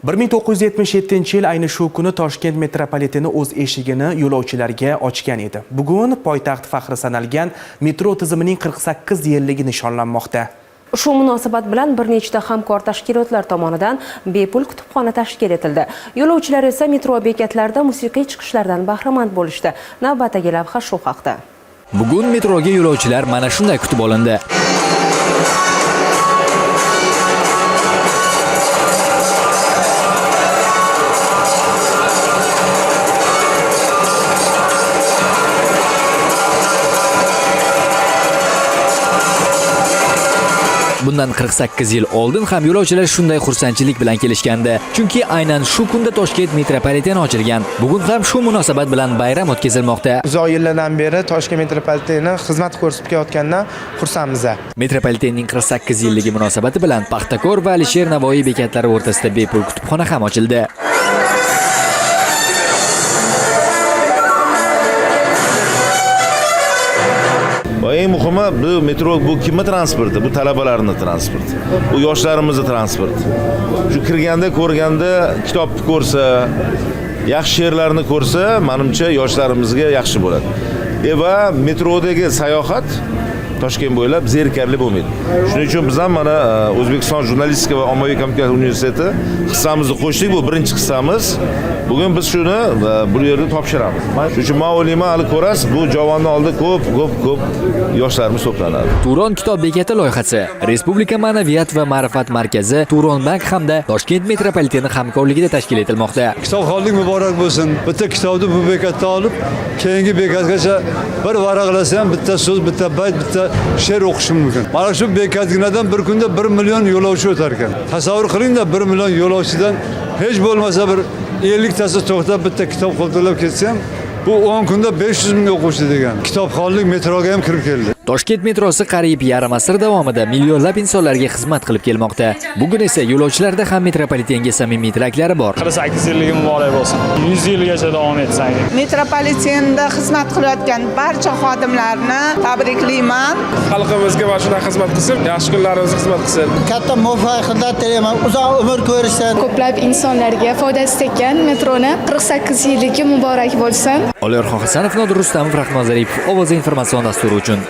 1977-yil ayni shu kuni Toshkent metropoliteni o'z eshigini yo'lovchilarga ochgan edi. Bugun poytaxt faxri sanalgan metro tizimining 48 yilligi nishonlanmoqda. Shu munosabat bilan bir nechta hamkor tashkilotlar tomonidan bepul kutubxona tashkil etildi. Yo'lovchilar esa metro bekatlarida musiqiy chiqishlardan bahramand bo'lishdi. Navbatdagi lavha shu haqda. Bugun metroga yo'lovchilar mana shunday kutib olindi. Bundan 48 yil oldin ham yo'lovchilar shunday xursandchilik bilan kelishgandi. Chunki aynan shu kunda Toshkent metropoliteni ochilgan. Bugun ham shu munosabat bilan bayram o'tkazilmoqda. Uzoq yillardan beri Toshkent metropoliteni xizmat ko'rsatib kelayotganidan xursandmiz. Metropolitenning 48 yilligi munosabati bilan Paxtakor va Alisher Navoiy bekatlari o'rtasida bepul kutubxona ham ochildi. Va eng muhimi, bu metro bu kimni transporti? Bu talabalarning transporti. Bu yoshlarimizni transporti. Shu kirganda, ko'rganda, kitobni ko'rsa, yaxshi she'rlarni ko'rsa, menimcha yoshlarimizga yaxshi bo'ladi. Va metrodagi sayohat Toshkent bo'ylab zerikarli bo'lmaydi. Shuning uchun biz ham mana O'zbekiston jurnalistika va ommaviy kommunikatsiya universiteti hissamizni qo'shdik. Bu birinchi hissamiz. Bugun biz shuni bu yerda topshiramiz. Shuning uchun men o'ylayman, hali ko'rasiz, bu javonni oldida ko'p, ko'p, ko'p yoshlarimiz to'planadi. Turon kitob bekati loyihasi Respublika ma'naviyat va ma'rifat markazi, Turon bank hamda Toshkent metropoliteni hamkorligida tashkil etilmoqda. Kitobxonlik muborak bo'lsin. Bitta kitobni bu bekatda olib, keyingi bekatgacha bir varaqlasa ham bitta so'z, bitta bayt, bitta she'r o'qishi mumkin. Mana shu bekatginadan bir kunda 1 million yo'lovchi o'tar ekan. Tasavvur qilingda, 1 million yo'lovchidan hech bo'lmasa bir 50 tasi to'xtab bitta kitob qo'ltiqlab ketsa ham, bu 10 kunda 500 ming o'quvchi degan. Kitobxonlik metroga ham kirib keldi. Toshkent metrosi qariyb yarim asr davomida millionlab insonlarga xizmat qilib kelmoqda. Bugun esa yo'lovchilarda ham metropolitenga samimiy tilaklari bor. 48 yilligi muborak bo'lsin. 100 yilgacha davom etsin. Metropolitenda xizmat qilayotgan barcha xodimlarni tabriklayman. Xalqimizga mana shunaqa xizmat qilsin, yaxshi kunlarimizga xizmat qilsin. Katta muvaffaqiyatlar tilayman, uzoq umr ko'rishsin. Ko'plab insonlarga foydasi tekkan metroni 48 yilligi muborak bo'lsin. Olyorxon Hasanov, Nodir Rustamov, Rahmon Zaripov, Ovoza informatsion dasturi uchun.